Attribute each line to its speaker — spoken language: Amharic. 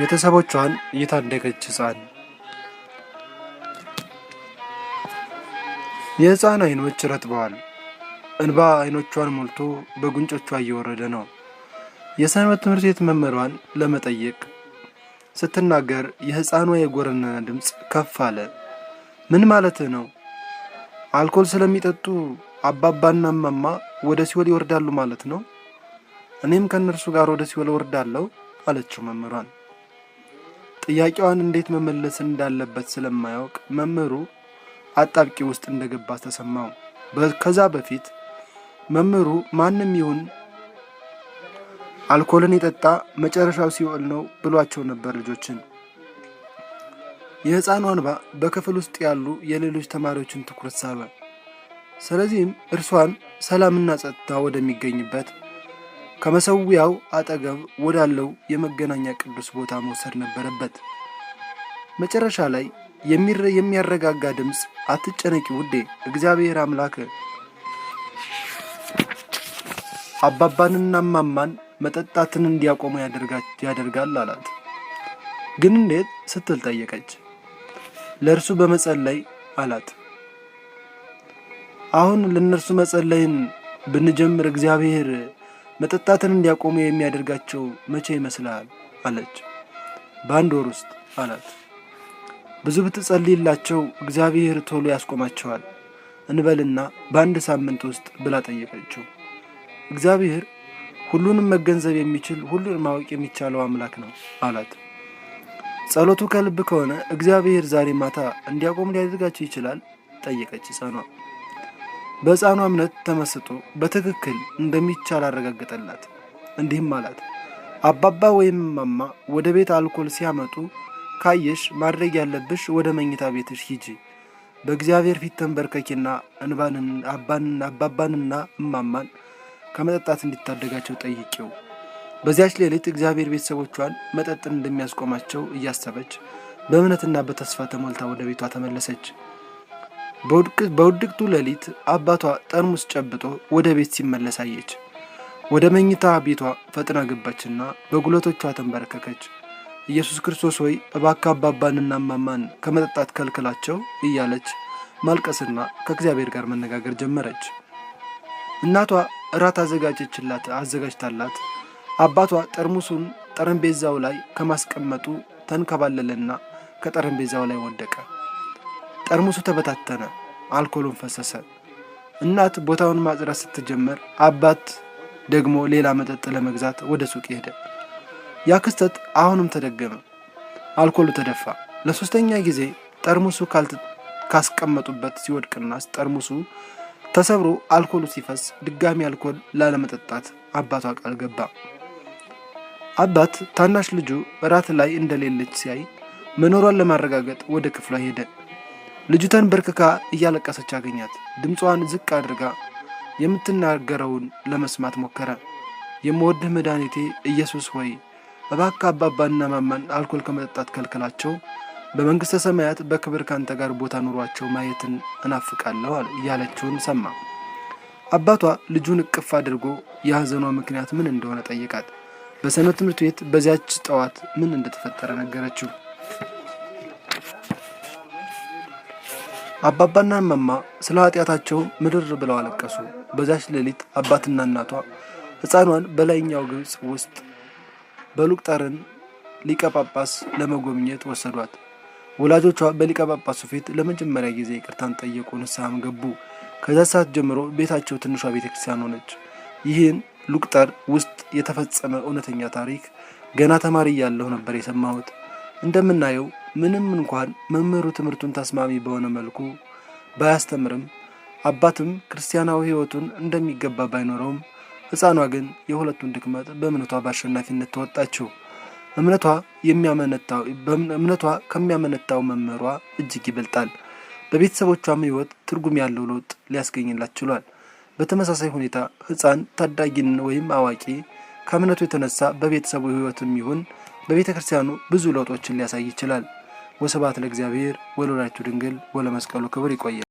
Speaker 1: ቤተሰቦቿን የታደገች ሕፃን። የሕፃን ዓይኖች ረጥበዋል። እንባ ዓይኖቿን ሞልቶ በጉንጮቿ እየወረደ ነው። የሰንበት ትምህርት ቤት መምህሯን ለመጠየቅ ስትናገር የሕፃኗ የጎረነነ ድምፅ ከፍ አለ። ምን ማለትህ ነው? አልኮል ስለሚጠጡ አባባና እማማ ወደ ሲኦል ይወርዳሉ ማለት ነው? እኔም ከእነርሱ ጋር ወደ ሲኦል እወርዳለሁ አለችው መምህሯን። ጥያቄዋን እንዴት መመለስ እንዳለበት ስለማያውቅ መምህሩ አጣብቂ ውስጥ እንደገባ ተሰማው። ከዛ በፊት መምህሩ ማንም ይሁን አልኮልን የጠጣ መጨረሻው ሲኦል ነው ብሏቸው ነበር ልጆችን። የሕፃኗ እንባ በክፍል ውስጥ ያሉ የሌሎች ተማሪዎችን ትኩረት ሳበ። ስለዚህም እርሷን ሰላምና ጸጥታ ወደሚገኝበት ከመሰዊያው አጠገብ ወዳለው የመገናኛ ቅዱስ ቦታ መውሰድ ነበረበት። መጨረሻ ላይ የሚያረጋጋ ድምፅ አትጨነቂ ውዴ፣ እግዚአብሔር አምላክ አባባንና እማማን መጠጣትን እንዲያቆሙ ያደርጋል አላት። ግን እንዴት ስትል ጠየቀች። ለእርሱ በመጸለይ አላት። አሁን ለእነርሱ መጸለይን ብንጀምር እግዚአብሔር መጠጣትን እንዲያቆሙ የሚያደርጋቸው መቼ ይመስልሃል? አለች። በአንድ ወር ውስጥ አላት። ብዙ ብትጸልይላቸው እግዚአብሔር ቶሎ ያስቆማቸዋል እንበልና በአንድ ሳምንት ውስጥ ብላ ጠየቀችው። እግዚአብሔር ሁሉንም መገንዘብ የሚችል ሁሉን ማወቅ የሚቻለው አምላክ ነው አላት። ጸሎቱ ከልብ ከሆነ እግዚአብሔር ዛሬ ማታ እንዲያቆሙ ሊያደርጋቸው ይችላል? ጠየቀች ሕፃኗ። በሕፃኗ እምነት ተመስጦ በትክክል እንደሚቻል አረጋገጠላት። እንዲህም አላት፣ አባባ ወይም እማማ ወደ ቤት አልኮል ሲያመጡ ካየሽ ማድረግ ያለብሽ ወደ መኝታ ቤትሽ ሂጂ፣ በእግዚአብሔር ፊት ተንበርከኪና አባባንና እማማን ከመጠጣት እንዲታደጋቸው ጠይቂው። በዚያች ሌሊት እግዚአብሔር ቤተሰቦቿን መጠጥን እንደሚያስቆማቸው እያሰበች በእምነትና በተስፋ ተሞልታ ወደ ቤቷ ተመለሰች። በውድቅቱ ሌሊት አባቷ ጠርሙስ ጨብጦ ወደ ቤት ሲመለስ አየች። ወደ መኝታ ቤቷ ፈጥና ገባችና በጉልበቶቿ ተንበረከከች። ኢየሱስ ክርስቶስ ሆይ እባክህ አባባንና እማማን ከመጠጣት ከልክላቸው እያለች ማልቀስና ከእግዚአብሔር ጋር መነጋገር ጀመረች። እናቷ እራት አዘጋጅታላት አባቷ ጠርሙሱን ጠረጴዛው ላይ ከማስቀመጡ ተንከባለለና ከጠረጴዛው ላይ ወደቀ። ጠርሙሱ ተበታተነ፣ አልኮሉን ፈሰሰ። እናት ቦታውን ማጽዳት ስትጀምር አባት ደግሞ ሌላ መጠጥ ለመግዛት ወደ ሱቅ ሄደ። ያ ክስተት አሁንም ተደገመ። አልኮሉ ተደፋ። ለሶስተኛ ጊዜ ጠርሙሱ ካስቀመጡበት ሲወድቅና ጠርሙሱ ተሰብሮ አልኮሉ ሲፈስ ድጋሚ አልኮል ላለመጠጣት አባቷ ቃል ገባ። አባት ታናሽ ልጁ እራት ላይ እንደሌለች ሲያይ መኖሯን ለማረጋገጥ ወደ ክፍሏ ሄደ። ልጁ ተንበርክካ እያለቀሰች አገኛት። ድምጿን ዝቅ አድርጋ የምትናገረውን ለመስማት ሞከረ። የምወድህ መድኃኒቴ ኢየሱስ ሆይ እባክህ አባባንና ማማን አልኮል ከመጠጣት ከልክላቸው፣ በመንግሥተ ሰማያት በክብር ካንተ ጋር ቦታ ኑሯቸው ማየትን እናፍቃለሁ እያለችውን ሰማ። አባቷ ልጁን እቅፍ አድርጎ የሐዘኗ ምክንያት ምን እንደሆነ ጠየቃት። በሰንበት ትምህርት ቤት በዚያች ጠዋት ምን እንደተፈጠረ ነገረችው። አባባና እማማ ስለ ኃጢአታቸው ምርር ብለው አለቀሱ። በዚያች ሌሊት አባትና እናቷ ሕፃኗን በላይኛው ግብፅ ውስጥ በሉቅጠርን ሊቀ ጳጳስ ለመጎብኘት ወሰዷት። ወላጆቿ በሊቀ ጳጳሱ ፊት ለመጀመሪያ ጊዜ ይቅርታን ጠየቁ፣ ንስሐም ገቡ። ከዛ ሰዓት ጀምሮ ቤታቸው ትንሿ ቤተ ክርስቲያን ሆነች። ይህን ሉቅጠር ውስጥ የተፈጸመ እውነተኛ ታሪክ ገና ተማሪ እያለሁ ነበር የሰማሁት። እንደምናየው ምንም እንኳን መምህሩ ትምህርቱን ተስማሚ በሆነ መልኩ ባያስተምርም አባትም ክርስቲያናዊ ሕይወቱን እንደሚገባ ባይኖረውም ሕፃኗ ግን የሁለቱን ድክመት በእምነቷ በአሸናፊነት ተወጣችው። እምነቷ ከሚያመነታው መምህሯ እጅግ ይበልጣል። በቤተሰቦቿም ሕይወት ትርጉም ያለው ለውጥ ሊያስገኝላት ችሏል። በተመሳሳይ ሁኔታ ሕፃን፣ ታዳጊን ወይም አዋቂ ከእምነቱ የተነሳ በቤተሰቡ ሕይወትም ይሁን በቤተ ክርስቲያኑ ብዙ ለውጦችን ሊያሳይ ይችላል። ወስብሐት ለእግዚአብሔር ወለወላዲቱ ድንግል ወለመስቀሉ ክቡር። ይቆያል።